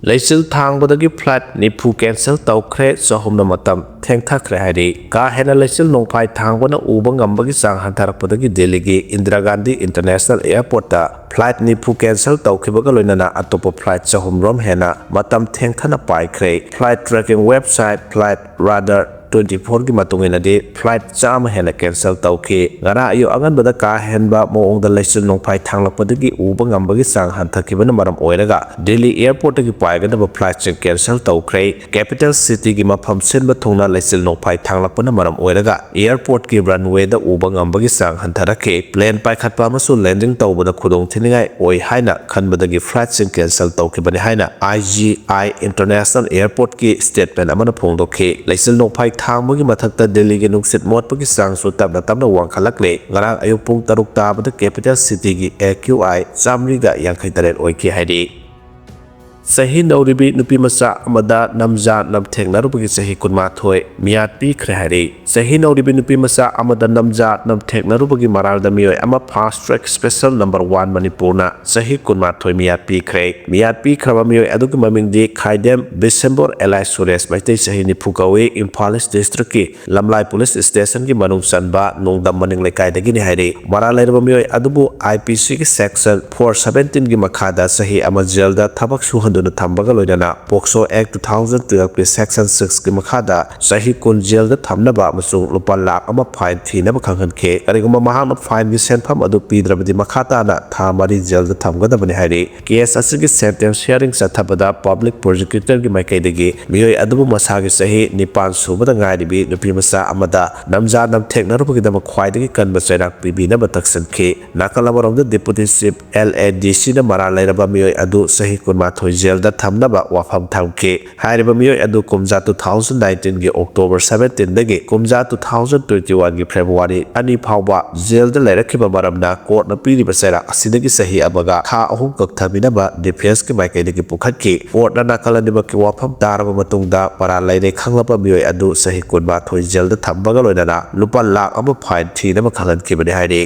ꯂꯩꯆꯤꯜ ꯊꯥꯡꯕꯗꯒꯤ flight ꯅꯤꯐꯨ cancel ꯇꯧꯈ꯭ꯔꯦ, ꯆꯍꯨꯝꯅ ꯃꯇꯝ ꯊꯦꯡꯊꯈ꯭ꯔꯦ ꯍꯥꯏꯔꯤ꯫ ꯀꯥ ꯍꯦꯟꯅ ꯂꯩꯆꯤꯜ ꯅꯣꯡꯐꯥꯏ ꯊꯥꯡꯕꯅ ꯎꯕ ꯉꯝꯕꯒꯤ ꯆꯥꯡ ꯍꯟꯊꯔꯛꯄꯗꯒꯤ ꯗꯦꯜꯂꯤꯒꯤ ꯏꯟꯗꯤꯔꯥ ꯒꯥꯟꯙꯤ International Airport ꯇ flight ꯅꯤꯐꯨ cancel ꯇꯧꯈꯤꯕꯒ ꯂꯣꯏꯅꯅ ꯑꯇꯣꯞꯄ flight ꯆꯍꯨꯝ ꯔꯣꯝ ꯍꯦꯟꯅ ꯃꯇꯝ ꯊꯦꯡꯊꯅ ꯄꯥꯏꯈ꯭ꯔꯦ꯫ Flight tracking website Flight Radar twenty four ꯒꯤ ꯃꯇꯨꯡ ꯏꯟꯅꯗꯤ flight ꯆꯥꯝꯃ ꯍꯦꯟꯅ cancel ꯇꯧꯈꯤ꯫ ꯉꯔꯥꯡ ꯑꯌꯨꯛ ꯑꯉꯟꯕꯗ ꯀꯥ ꯍꯦꯟꯕ ꯃꯑꯣꯡꯗ ꯂꯩꯆꯤꯜ ꯅꯣꯡꯐꯥꯏ ꯊꯥꯡꯂꯛꯄꯗꯒꯤ ꯎꯕ ꯉꯝꯕꯒꯤ ꯆꯥꯡ ꯍꯟꯊꯈꯤꯕꯅ ꯃꯔꯝ ꯑꯣꯏꯔꯒ ꯗꯦꯜꯂꯤ airport ꯇꯒꯤ ꯄꯥꯏꯒꯗꯕ flight ꯁꯤꯡ cancel ꯇꯧꯈ꯭ꯔꯦ꯫ Capital city ꯒꯤ ꯃꯐꯝ ꯁꯤꯟꯕ ꯊꯨꯡꯅ ꯂꯩꯆꯤꯜ ꯅꯣꯡꯐꯥꯏ ꯊꯥꯡꯂꯛꯄꯅ ꯃꯔꯝ ꯑꯣꯏꯔꯒ airport ꯀꯤ runway ꯗ ꯎꯕ ꯉꯝꯕꯒꯤ ꯆꯥꯡ ꯍꯟꯊꯔꯛꯈꯤ꯫ Plane ꯄꯥꯏꯈꯠꯄ ꯑꯃꯁꯨꯡ landing ꯇꯧꯕꯗ ꯈꯨꯗꯣꯡꯊꯤꯅꯤꯡꯉꯥꯏ ꯑꯣꯏ ꯍꯥꯏꯅ ꯈꯟꯕꯗꯒꯤ flight ꯁꯤꯡ cancel ꯇꯧꯈꯤꯕꯅꯤ ꯍꯥꯏꯅ I G I International Airport ꯀꯤ statement ꯑꯃꯅ ꯐꯣꯡꯗꯣꯛꯈꯤ꯫ ꯂꯩꯆꯤꯜ ꯅꯣꯡꯐꯥꯏ ꯊꯥꯡꯕꯒꯤ ꯃꯊꯛꯇ ꯗꯦꯜꯂꯤꯒꯤ ꯅꯨꯡꯁꯤꯠ ꯃꯣꯠꯄꯒꯤ ꯆꯥꯡꯁꯨ ꯇꯞꯅ ꯇꯞꯅ ꯋꯥꯡꯈꯠꯂꯛꯂꯦ꯫ ꯉꯔꯥꯡ ꯑꯌꯨꯛ ꯄꯨꯡ ꯇꯔꯨꯛ ꯇꯥꯕꯗ capital city ꯒꯤ A Q I ꯆꯥꯃꯔꯤꯒ ꯌꯥꯡꯈꯩ ꯇꯔꯦꯠ ꯑꯣꯏꯈꯤ ꯍꯥꯏꯔꯤ꯫ ꯆꯍꯤ ꯅꯧꯔꯤꯕꯤ ꯅꯨꯄꯤꯃꯆꯥ ꯑꯃꯗ ꯅꯝꯖꯥ ꯅꯝꯊꯦꯡꯅꯔꯨꯕꯒꯤ ꯆꯍꯤ ꯀꯨꯟꯃꯥꯊꯣꯏ ꯃꯤꯌꯥꯠ ꯄꯤꯈ꯭ꯔꯦ ꯍꯥꯏꯔꯤ꯫ ꯆꯍꯤ ꯅꯧꯔꯤꯕꯤ ꯅꯨꯄꯤꯃꯆꯥ ꯑꯃꯗ ꯅꯝꯖꯥ ꯅꯝꯊꯦꯡꯅꯔꯨꯕꯒꯤ ꯃꯔꯥꯜꯗ ꯃꯤꯑꯣꯏ ꯑꯃ Fast Track Special Number One ꯃꯅꯤꯄꯨꯔꯅ ꯆꯍꯤ ꯀꯨꯟꯃꯥꯊꯣꯏ ꯃꯤꯌꯥꯠ ꯄꯤꯈ꯭ꯔꯦ꯫ ꯃꯤꯌꯥꯠ ꯄꯤꯈ꯭ꯔꯕ ꯃꯤꯑꯣꯏ ꯑꯗꯨꯒꯤ ꯃꯃꯤꯡꯗꯤ ꯈꯥꯏꯗꯦꯝ ꯕꯤꯁꯦꯝꯕꯣꯔ alias ꯁꯨꯔꯦꯁ, ꯃꯩꯇꯩ, ꯆꯍꯤ ꯅꯤꯐꯨ ꯀꯧꯏ, ꯏꯝꯐꯥꯜ East District ꯀꯤ ꯂꯝꯂꯥꯏ police station ꯒꯤ ꯃꯅꯨꯡ ꯆꯟꯕ ꯅꯣꯡꯗꯝ ꯃꯅꯤꯡ ꯂꯩꯀꯥꯏꯗꯒꯤꯅꯤ ꯍꯥꯏꯔꯤ꯫ ꯃꯔꯥꯜ ꯂꯩꯔꯕ ꯃꯤꯑꯣꯏ ꯑꯗꯨꯕꯨ I P C ꯒꯤ section four seventeen ꯒꯤ ꯃꯈꯥꯗ ꯆꯍꯤ ꯑꯃ jail ꯗ ꯊꯕꯛ ꯁꯨꯍꯟꯗꯨꯅ ꯊꯝꯕꯒ ꯂꯣꯏꯅꯅ POCSO Act two thousand twelve ꯀꯤ Section six ꯀꯤ ꯃꯈꯥꯗ ꯆꯍꯤ ꯀꯨꯟ ꯖꯦꯜꯗ ꯊꯝꯅꯕ ꯑꯃꯁꯨꯡ ꯂꯨꯄꯥ ꯂꯥꯈ ꯑꯃ fine ꯊꯤꯅꯕ ꯈꯪꯍꯟꯈꯤ꯫ ꯀꯔꯤꯒꯨꯝꯕ ꯃꯍꯥꯛꯅ fine ꯒꯤ ꯁꯦꯟꯐꯝ ꯑꯗꯨ ꯄꯤꯗ꯭ꯔꯕꯗꯤ ꯃꯈꯥ ꯇꯥꯅ ꯊꯥ ꯃꯔꯤ ꯖꯦꯜꯗ ꯊꯝꯒꯗꯕꯅꯤ ꯍꯥꯏꯔꯤ꯫ Case ꯑꯁꯤꯒꯤ sentence hearing ꯆꯠꯊꯕꯗ public prosecutor ꯒꯤ ꯃꯥꯏꯀꯩꯗꯒꯤ ꯃꯤꯑꯣꯏ ꯑꯗꯨꯕꯨ ꯃꯁꯥꯒꯤ ꯆꯍꯤ ꯅꯤꯄꯥꯟ ꯁꯨꯕꯗ ꯉꯥꯏꯔꯤꯕꯤ ꯅꯨꯄꯤꯃꯆꯥ ꯑꯃꯗ ꯅꯝꯖꯥ ꯅꯝꯊꯦꯛꯅꯔꯨꯕꯒꯤꯗꯃꯛ ꯈ꯭ꯋꯥꯏꯗꯒꯤ ꯀꯟꯕ ꯆꯩꯔꯥꯛ ꯄꯤꯕꯤꯅꯕ ꯇꯛꯁꯤꯟꯈꯤ꯫ ꯅꯥꯀꯜ ꯑꯃꯔꯣꯝꯗ Deputy Chief LADC ꯅ ꯃꯔꯥꯜ ꯂꯩꯔꯕ ꯃꯤꯑꯣꯏ ꯑꯗꯨ ꯆꯍꯤ ꯀꯨꯟꯃꯥꯊꯣꯏ ꯖꯦꯜꯗ ꯊꯝꯅꯕ ꯋꯥꯐꯝ ꯊꯝꯈꯤ꯫ ꯍꯥꯏꯔꯤꯕ ꯃꯤꯑꯣꯏ ꯑꯗꯨ ꯀꯨꯝꯖꯥ two thousand nineteen ꯒꯤ October seventeen ꯗꯒꯤ ꯀꯨꯝꯖꯥ two thousand twenty one ꯒꯤ February ꯑꯅꯤ ꯐꯥꯎꯕ ꯖꯦꯜꯗ ꯂꯩꯔꯛꯈꯤꯕ ꯃꯔꯝꯅ court ꯅ ꯄꯤꯔꯤꯕ ꯆꯩꯔꯥꯛ ꯑꯁꯤꯗꯒꯤ ꯆꯍꯤ ꯑꯃꯒ ꯊꯥ ꯑꯍꯨꯝ ꯀꯛꯊꯕꯤꯅꯕ defence ꯀꯤ ꯃꯥꯏꯀꯩꯗꯒꯤ ꯄꯨꯈꯠꯈꯤ꯫ Court ꯅ ꯅꯥꯀꯜ ꯑꯅꯤꯃꯛꯀꯤ ꯋꯥꯐꯝ ꯇꯥꯔꯕ ꯃꯇꯨꯡꯗ ꯃꯔꯥꯜ ꯂꯩꯔꯦ ꯈꯪꯂꯕ ꯃꯤꯑꯣꯏ ꯑꯗꯨ ꯆꯍꯤ ꯀꯨꯟꯃꯥꯊꯣꯏ ꯖꯦꯜꯗ ꯊꯝꯕꯒ ꯂꯣꯏꯅꯅ ꯂꯨꯄꯥ ꯂꯥꯈ ꯑꯃ fine ꯊꯤꯅꯕ ꯈꯪꯍꯟꯈꯤꯕꯅꯤ ꯍꯥꯏꯔꯤ꯫